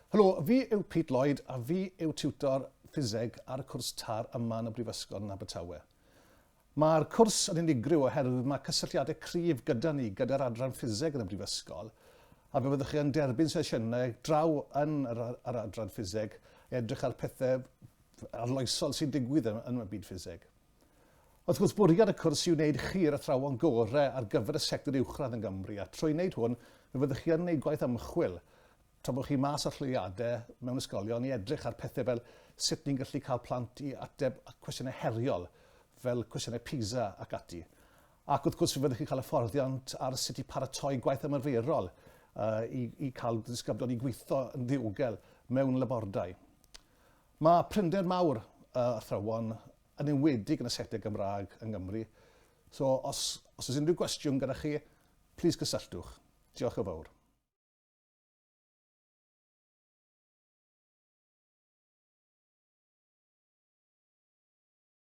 Helo, fi yw Pete Lloyd a fi yw tiwtor ffiseg ar y cwrs tar yma yn y Brifysgol yn Abertawe. Mae'r cwrs yn unigryw oherwydd mae cysylltiadau cryf gyda ni gyda'r adran ffiseg yn y Brifysgol a fe fyddwch chi yn derbyn sesiynau draw yn yr, yr adran ffiseg i edrych ar pethau arloesol sy'n digwydd yn, yn y byd ffiseg. Wrth gwrs, bwriad y cwrs yw wneud chi'r athrawon gorau ar gyfer y sector uwchradd yng Nghymru, a trwy wneud hwn, fe fyddwch chi yn wneud gwaith ymchwil tra bod chi mas ar lleoliadau mewn ysgolion i edrych ar pethau fel sut ni'n gallu cael plant i ateb cwestiynau heriol, fel cwestiynau PISA ac ati. Ac wrth gwrs, fe fyddwch chi'n cael hyfforddiant ar sut i paratoi gwaith ymarferol uh, i, i cael disgyblion i gweithio yn ddiogel mewn labordai. Mae prinder mawr athrawon, yn enwedig yn y sector Gymraeg yng Nghymru, so os, os oes unrhyw gwestiwn gyda chi, plîs cysylltwch. Diolch yn fawr.